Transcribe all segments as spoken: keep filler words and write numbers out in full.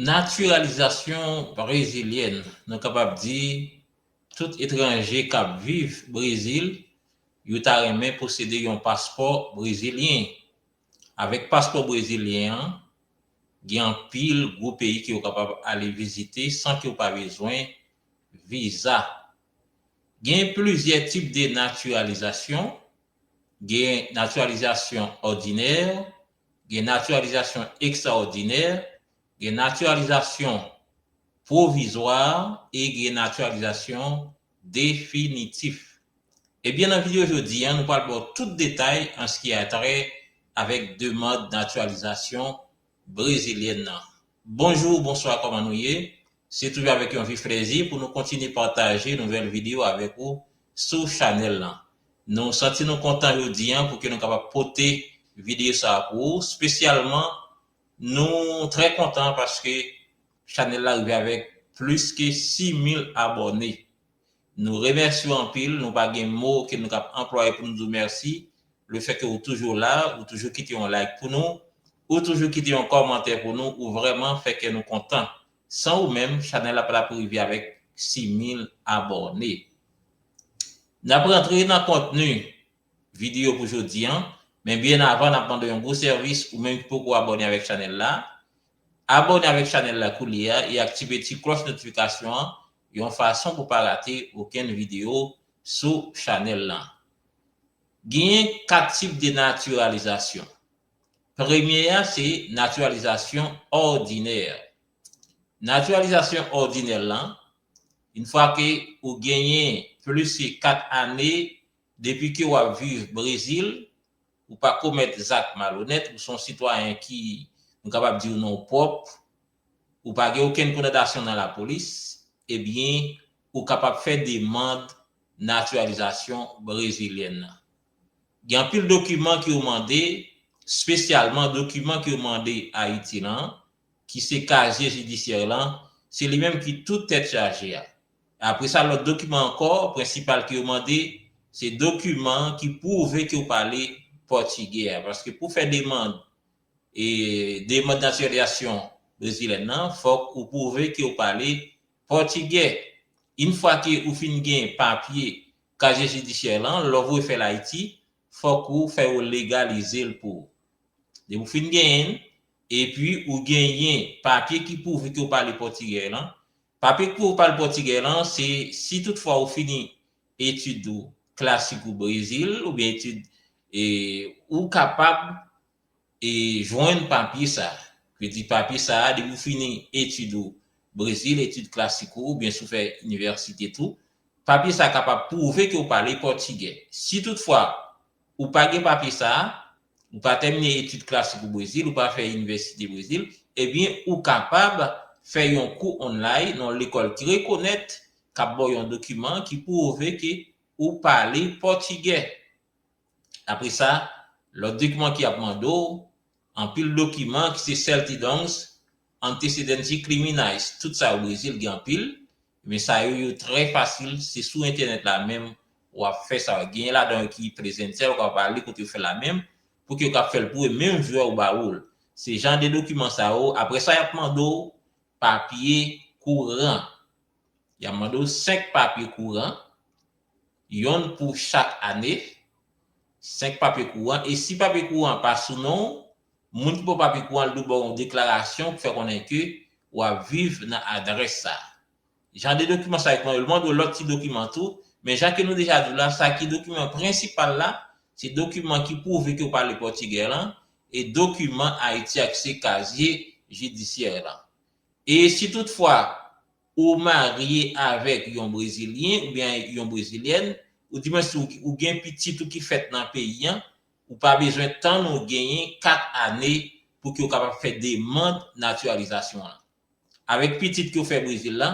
Natiralizasyon brezilyèn, nou kapab di tout etranje k ap viv Brezil, yo ta renmen posede yon paspò brezilyen. Avèk paspò brezilyen an, gen anpil gwo peyi ke yo kapab ale vizite san ke yo pa bezwen viza. Gen plizyè tip de natiralizasyon. Gen natiralizasyon òdinè, gen natiralizasyon ekstraòdinè, gen natiralizasyon pwovizwa e gen natiralizasyon definitif. Ebyen, nan videyo jodi a, nou pral ba w tout detay an ce qui a trait avèk demann natiralizasyon brezilyèn nan. Bonjou, bonswa, kòman nou ye? Se toujou avèk yon vif plezi pou nou kontinye pataje nouvèl videyo avèk ou sou chanèl lan. Nou santi nou kontan jodi a pou ke nou kapab pote videyo sa a pou ou. Espesyalman, nou trè kontan paske chanèl la rive avèk plis ke sis mil abòne. Nou remèsye w anpil, nou pa gen mo ke nou kab anplwaye pou nou di w mèsi. Lefètke ou toujou la, ou toujou kite yon like pou nou, ou toujou kite yon kòmantè pou nou, ou vrèman fè kè nou kontan. San ou menm, chanèl la pa t ap rive avèk sis mil abòne. N ap rantre nan kontni videyo pou jodi a, men byen avan, n ap mande yon gwo sèvis, ou menm ki poko abòne avèk chanèl la, abòne avèk chanèl la koulye a e aktive ti klòch notifikasyon an, yon fason pou pa rate okenn videyo sou chanèl lan. Genyen kat tip de natiralizasyon. Premye a, se natiralizasyon òdinè. Natiralizasyon òdinè lan, yon fwa ke ou genyen plis ke kat ane depi ke w ap viv Brezil, ou pa komèt zak malonèt, ou se yon sitwayen ki, nou kapab di w non pwòp, ou pa gen okenn kondanasyon nan lapolis, ebyen, ou kapab fè demann natiralizasyon brezilyèn nan. Gen anpil dokiman ke yo mande, espesyalman dokiman ke yo mande Ayiti lan, ki se kazye jidisyè lan, se li menm ki tout tèt chaje a. Apre sa, lòt dokiman ankò, prensipal ke yo mande, se dokiman ki pwouve ke w pale pòtigè a. Paske pou fè demann, e, demann natiralizasyon brezilyèn nan, fòk ou pwouve ke w pale pòtigè. Yon fwa ke ou fin gen papye kazye jidisyè lan, lè w voye fè l Ayiti, fòk ou fè yo legalize l pou ou. Depi w fin genyen l, epi ou genyen papye ki pwouve ke w pale pòtigè lan. Papye ki pwouve w pale pòtigè lan, se si toutfwa ou fini etid ou klasik ou Brezil, oubyen etid, e, ou kapab, e, jwenn papye sa. Vle di papye sa a, depi w fini etid ou Brezil, etid klasik ou, oubyen si w fè inivèsite tou, papye sa a kapab pwouve ke w pale pòtigè. Si toutfwa ou pa gen papye sa a, ou pa tèmine etid klasik ou Brezil, ou pa fè inivèsite Brezil, ebyen, ou kapab fè yon kou online nan yon lekòl ki rekonèt, k ap ba w yon dokiman ki pwouve ke ou pale pòtigè. Apre sa, lòt dokiman ki ap mande w, anpil dokiman ki se certidões, antecedentes criminais, tout sa yo Brezil gen anpil, men sa yo, yo trè fasil, se sou entènèt la menm w ap fè sa yo. Genyen ladan yo ki presencial, ou kapab ale kote yo fè la menm, pou ke yo kab fè l pou ou, menm jou a ou ba ou l. Se jan de dokiman sa yo, apre sa y ap mande w papye kouran. Y ap mande w senk papye kouran, yonn pou chak ane, senk papye kouran, e si papye kouran pa sou non w, moun ki ba w papye kouran, l dwe ba w yon deklarasyon pou fè konnen ke w ap viv nan adrès sa a. Jan de dokiman sa yo, yo mande w lòt ti dokiman tou, men jan ke nou deja di w la, sa ki dokiman prensipal la, se dokiman ki pwouve ke w pale pòtigè lan, e dokiman Ayiti a ki se kazye jidisyè lan. E si toutfwa ou marye avèk yon Brezilyen oubyen yon Brezilyèn, oudimwens ou, ou gen pitit ou ki fèt nan peyi an, ou pa bezwen tann ou genyen kat ane pou ke w kapab fè demann natiralizasyon an. Avèk pitit ke w fè Brezil la,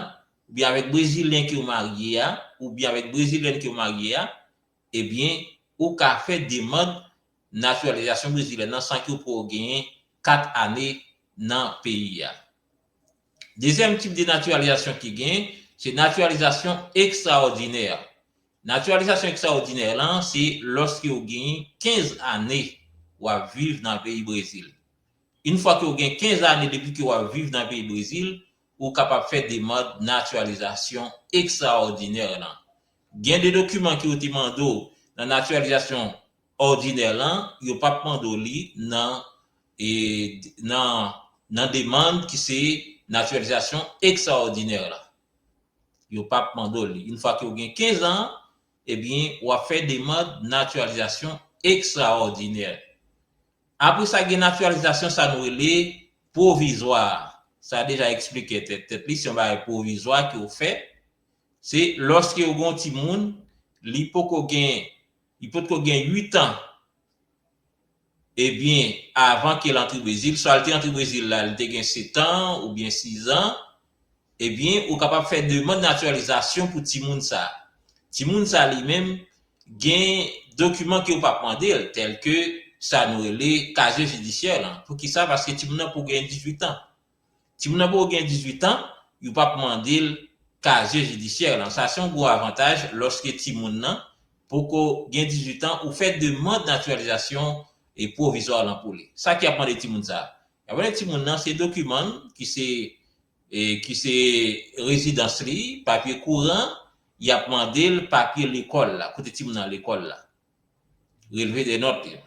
oubyen avèk Brezilyen ke w marye a, oubyen avèk Brezilyèn ke w marye a, ebyen, ou ka fè demann natiralizasyon brezilyèn nan san ke w poko genyen kat ane nan peyi a. Dezyèm tip de natiralizasyon ki genyen, se natiralizasyon ekstraòdinè. Natiralizasyon ekstraòdinè lan, se lòske w genyen kenz ane w ap viv nan peyi Brezil. Yon fwa ke w gen kenz ane depi ke w ap viv nan peyi Brezil, ou kapab fè demann natiralizasyon ekstraòdinè lan. Gen de dokiman ke yo te mande w nan natiralizasyon òdinè lan, yo p ap mande w li nan, e, nan, nan demann ki se natiralizasyon ekstraòdinè lan. Yo p ap mande w li. Yon fwa ke w gen kenz an, ebyen, w ap fè demann natiralizasyon ekstraòdinè. Apre sa, gen natiralizasyon sa nou rele pwovizwa. Sa deja eksplike tèt, tèt li, se yon bagay pwovizwa ke w fè. Se lòske w gen yon timoun, li poko gen, li potko gen uit an, ebyen, avan ke l antre Brezil, swa l te antre Brezil la, li te gen sèt an oubyen sis an, ebyen, ou kapab fè demann natiralizasyon pou timoun sa. Timoun sa li menm, gen dokiman ke yo p ap mande l, tèl ke sa nou rele kazye jidisyè lan. Poukisa? Paske timoun nan poko gen dizuit an. Timoun nan poko gen dizuit an, yo p ap mande l kazye jidisyè lan. Sa se yon gwo avantaj lòske timoun nan poko gen dizuit an, ou fè demann natiralizasyon e pwovizwa lan pou li. Sa ke y ap mande timoun sa? Y ap mande timoun nan se dokiman ki se, e, ki se rezidans li, papye kouran, y ap mande l papye lekòl la, kote timoun nan lekòl la. Relve de nòt yo.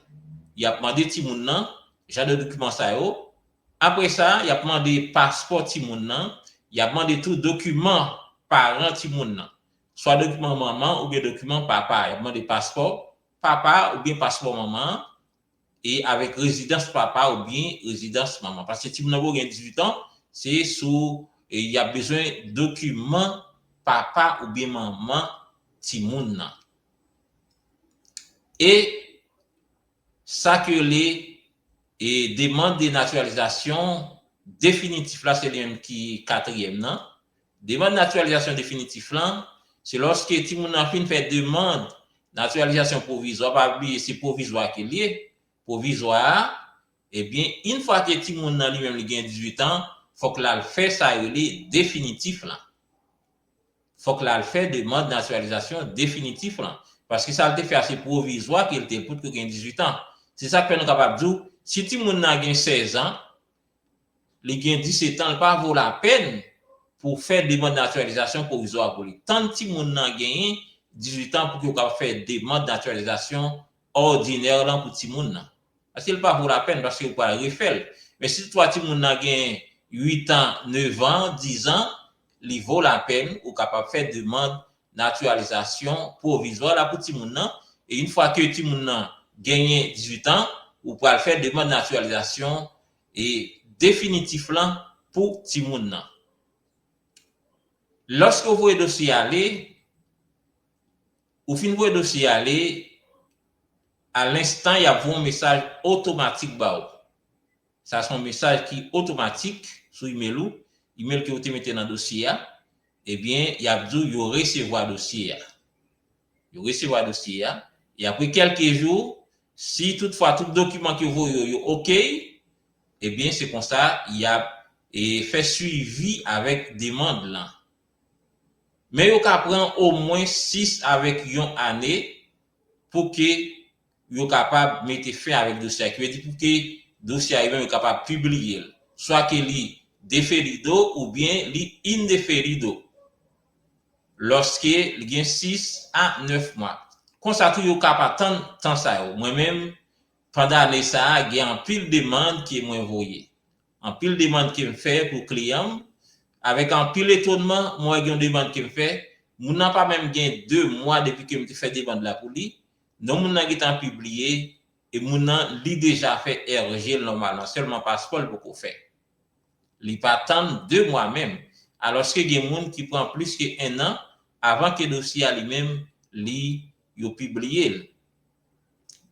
Y ap mande timoun nan jan de dokiman sa yo. Apre sa, y ap mande paspò timoun nan. Y ap mande tou dokiman paran timoun nan. Swa dokiman manman oubyen dokiman papa. Y ap mande paspò papa oubyen paspò manman an, e avèk rezidans papa oubyen rezidans manman. Paske timoun nan poko gen dizuit an, se sou, e y ap bezwen dokiman papa oubyen manman timoun nan. E sa ke le, e, demann de natiralizasyon definitif la, se li menm ki katriyèm nan. Demann natiralizasyon definitif lan, se lòske timoun nan fin fè demann natiralizasyon pwovizwa, pa bliye se pwovizwa ke l ye, pwovizwa a, ebyen, yon fwa ke timoun nan li menm li gen dizuit an, fòk l al fè sa yo rele definitif lan. Fòk l al fè demann natiralizasyon definitif lan. Paske sa l te fè a se pwovizwa ke l te potko gen dizuit an. Se sa k fè nou kapab di w, si timoun nan gen sèz an, li gen disèt an, li pa vo lapèn pou fè demann natiralizasyon pwovizwa pou li. Tann timoun nan genyen dizuit an pou ke w kapab fè demann natiralizasyon òdinè lan pou timoun nan. Paske li pa vo lapèn, paske ou pral refè l. Men si toutfwa timoun nan gen uit an, nèf an, diz an, li vo lapèn, ou kapab fè demann natiralizasyon pwovizwa la pou timoun nan. E yon fwa ke timoun nan genyen dizuit an, ou pral fè demann natiralizasyon e definitif lan pou timoun nan. Lòske w voye dosye ale, ou fin voye dosye ale, a lenstan y ap voye yon mesaj otomatik ba w. Sa se yon mesaj ki otomatik sou imèl ou, imèl ke w te mete nan dosye a, ebyen, y ap di w yo resevwa dosye a. Yo resevwa dosye a, e apre kèlke jou, si toutfwa tout dokiman ke yo voye yo, yo oke, ebyen, se konsa y ap, e, fè swivi avèk demann lan. Men yo ka pran omwen sis avèk yon ane pou ke yo kapab mete fen avèk dosye a, ki vle di pou ke dosye a li menm yo kapab pibliye l, swa ke li deferido oubyen li indeferido, lòske li gen sis a nèf mwa. Konsa tou, yo ka pa tann tan sa yo. Mwen menm, pandan ane sa a, gen anpil demann ke mwen voye. Anpil demann ke m fè pou kliyan m. Avèk anpil etonman, mwen wè gen yon demann ke m fè. Moun nan pa menm gen de mwa depi ke m te fè demann la pou li. Non moun nan gentan pibliye, e moun nan, li deja fè R G l nòmalman. Sèlman paspò l poko fè. Li pa tann de mwa menm. Alòske gen moun ki pran plis ke en an avan ke dosye a li menm, li, yo pibliye l.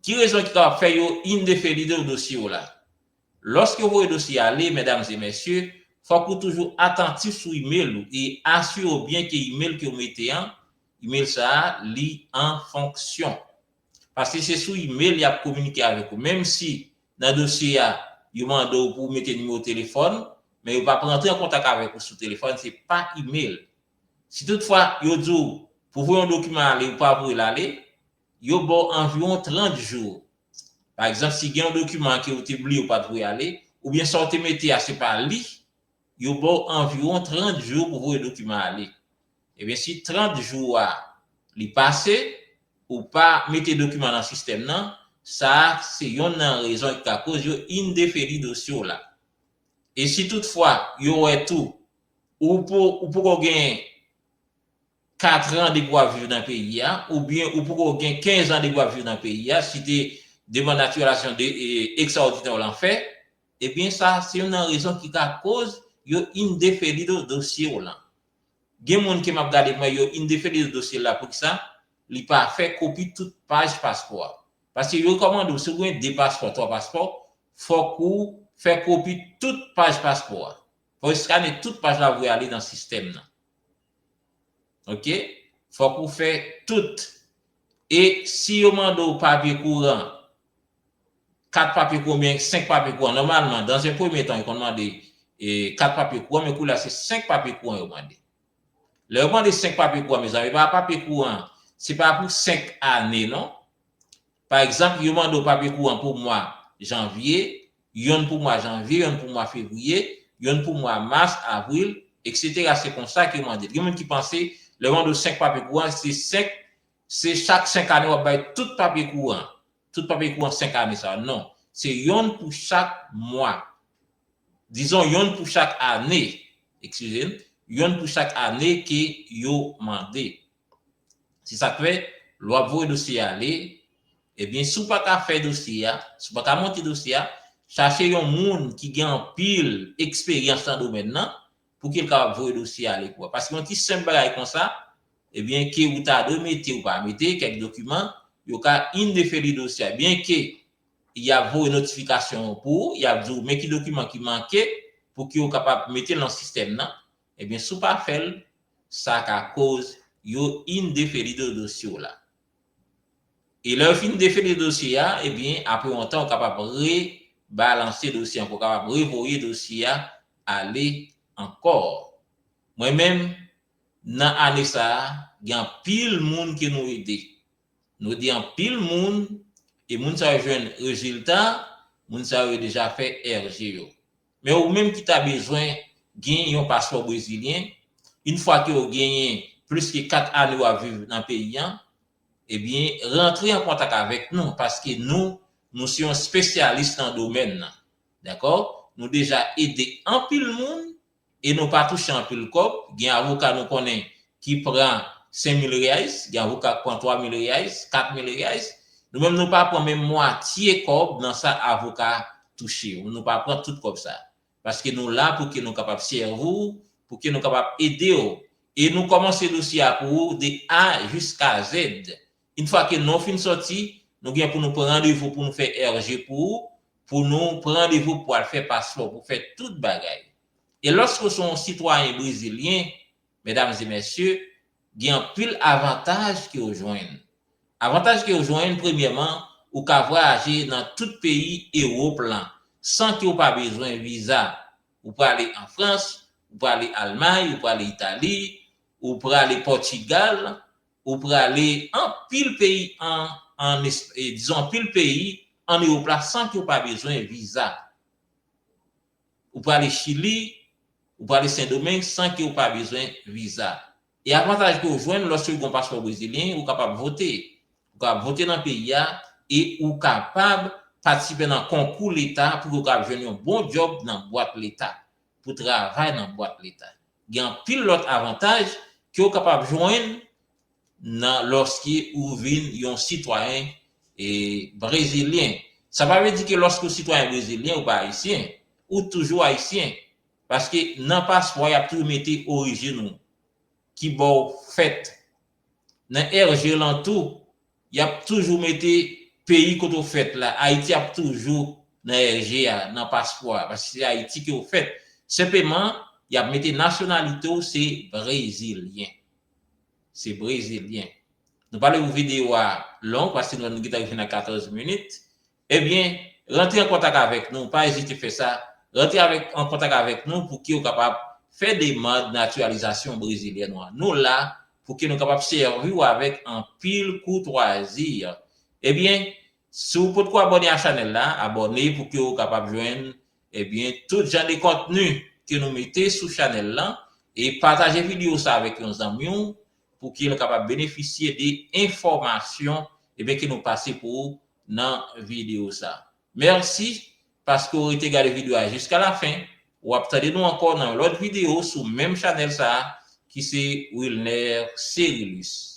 Ki rezon ki kapab fè yo indeferido dosye w la? Lòske w voye dosye ale, medam e mesye, fòk ou toujou atantif sou imèl ou e asire w byen ke imèl ke w mete an, imèl sa a, li an fonksyon. Paske se sou imèl y ap kominike avèk ou. Menm si nan dosye a, yo mande w pou w mete nimewo telefòn, men yo p ap rantre an kontak avèk ou sou telefòn, se pa imèl. Si toutfwa yo di w pou voye yon dokiman ale, ou pa voye l ale, yo ba w anviwon trant jou. Pa egzanp, si gen yon dokiman ke ou te bliye ou pa t voye ale, oubyen sa w te mete a se pa li, yo ba w anviwon trant jou pou voye dokiman ale. Ebyen, si trant jou a li pase, ou pa mete dokiman nan sistèm nan, sa a se yonn nan rezon ki ka koz yo endeferi dosye w la. E si toutfwa yo wè tou, ou pou ou poko gen katran depi w ap viv nan peyi a, oubyen ou poko gen kenz an depi w ap viv nan peyi a, si te demann natiralizasyon de ekstraòdinè w lan fè, ebyen sa se youn nan rezon ki ka koz yo endeferi dosye w lan. Gen moun ke m ap gade mwen yo endeferi dosye l la poukisa li pa fè kopi tout paj paspò a. Paske yo rekòmande w si w gen de paspò, twa paspò, fòk ou fè kopi tout paj paspò a. Fòk ou eskane tout paj la voye ale nan sistèm nan. Oke? Fòk ou fè tout. E si yo mande w papye kouran, kat papye kouran oubyen senk papye kouran, nòmalman, dans un premier temps, yo konn mande e, kat papye kouran, men koulye a se senk papye kouran yo mande. Lè yo mande senk papye kouran, mezanmi, pa papye kouran, se pa pou senk ane, non. Pa egzanp, yo mande w papye kouran pou mwa janvye, yonn pou mwa janvye, yonn pou mwa fevriye, yonn pou mwa mas, avril, etsetera. Se konsa ke yo mande l. Gen moun ki panse, lè yo mande w senk papye kouran, se senk, se chak senk ane w ap bay tout papye kouran. Tout papye kouran senk ane sa yo. Non. Se yonn pou chak mwa. Dizon, yonn pou chak ane. Eskize m. Yonn pou chak ane ke yo mande. Se sa k fè, lè w ap voye dosye a ale, ebyen, si w pa ka fè dosye a, si w pa ka monte dosye a, chache yon moun ki gen anpil eksperyans nan domèn nan, pou ke l kapab voye dosye a ale pou ou. Paske yon ti senp bagay konsa, ebyen, ke ou ta dwe mete ou pa mete, kèk dokiman, yo ka endeferi dosye a. Byenke y ap voye notifikasyon pou ou, y ap di w men ki dokiman ki manke pou ke w kapab mete l nan sistèm nan, ebyen, si w pa fè l, sa ka koz yo endeferi dosye w la. E lè yo fin endeferi dosye a, ebyen, apre yon tan, ou kapab rebalanse dosye a ankò, ou kapab revoye dosye a ale ankò. Mwen menm, nan ane sa a, gen anpil moun ke nou ede. Nou ede anpil moun, e moun sa yo jwenn rezilta, moun sa yo deja fè R G yo. Men ou menm ki ta bezwen gen yon paspò brezilyen, yon fwa ke w genyen plis ke kat ane w ap viv nan peyi a, ebyen, rantre an kontak avèk nou, paske nou, nou se yon espesyalis nan domèn nan. Dakò? Nou deja ede anpil moun e nou pa touche anpil kòb. Gen avoka nou konnen ki pran senk mil reais, gen avoka ki pran twa mil reais, kat mil reais. Nou menm, nou pa pran menm mwatye kòb nan sa avoka touche. Nou pa pran tout kòb sa. Paske nou la pou ke nou kapab sèvi w, pou ke nou kapab ede w. E nou kòmanse dosye a pou ou de A jiska Z. Yon fwa ke non fin sòti, nou gen pou nou pran randevou pou nou fè R G pou ou, pou nou pran randevou pou al fè paspò, pou fè tout bagay. E lòske w se yon sitwayen brezilyen, medam e mesye, gen anpil avantaj ke w jwenn. Avantaj ke w jwenn, premyèman, ou ka vwayaje nan tout peyi Ewòp lan, san ke w pa bezwen viza. Ou prale an Frans, ou prale Almay, ou prale Itali, ou prale Pòtigal, ou prale anpil peyi an, an Esp-, e, dizon anpil peyi an Ewòp la san ke w pa bezwen viza. Ou prale Chili, ou prale Sendomeng san ke w pa bezwen viza. E avantaj ke w jwenn lòske w gen yon paspò brezilyen, ou kapab vote. Ou kapab vote nan peyi a e ou kapab patisipe nan konkou leta pou ke w kapab jwenn yon bon djòb nan bwat leta, pou travay nan bwat leta. Gen anpil lòt avantaj ke w kapab jwenn nan lòske ou vin yon sitwayen, e, brezilyen. Sa pa vle di ke lòske w sitwayen brezilyen, ou pa ayisyen. Ou toujou ayisyen. Paske nan paspò, y ap toujou mete orijin ou, ki bò w fèt. Nan R G lan tou, y ap toujou mete peyi kote w fèt la. Ayiti ap toujou nan R G a, nan paspò a, paske se Ayiti ke w fèt. Senpleman, y ap mete nasyonalite w se brezilyen. Se brezilyen. Nou pa vle pou videyo a long, paske nou gentan rive nan katòz minit. Ebyen, rantre an kontak avèk nou, pa ezite fè sa. Rantre avèk, an kontak avèk nou pou ke w kapab fè demann natiralizasyon brezilyèn ou an. Nou la pou ke nou kapab sèvi w avèk anpil koutwazi. Ebyen, si w potko abòne a chanèl la, abòne pou ke w kapab jwenn ebyen, tout jan de kontni ke nou mete sou chanèl lan, e pataje videyo sa avèk yon zanmi w pou ke l kapab benefisye de enfòmasyon, ebyen, ke nou pase pou ou nan videyo sa. Mèsi paske w rete gade videyo a jiska lafen. W ap tande nou ankò nan yon lòt videyo sou menm chanèl sa a, ki se Wilner Cerilus.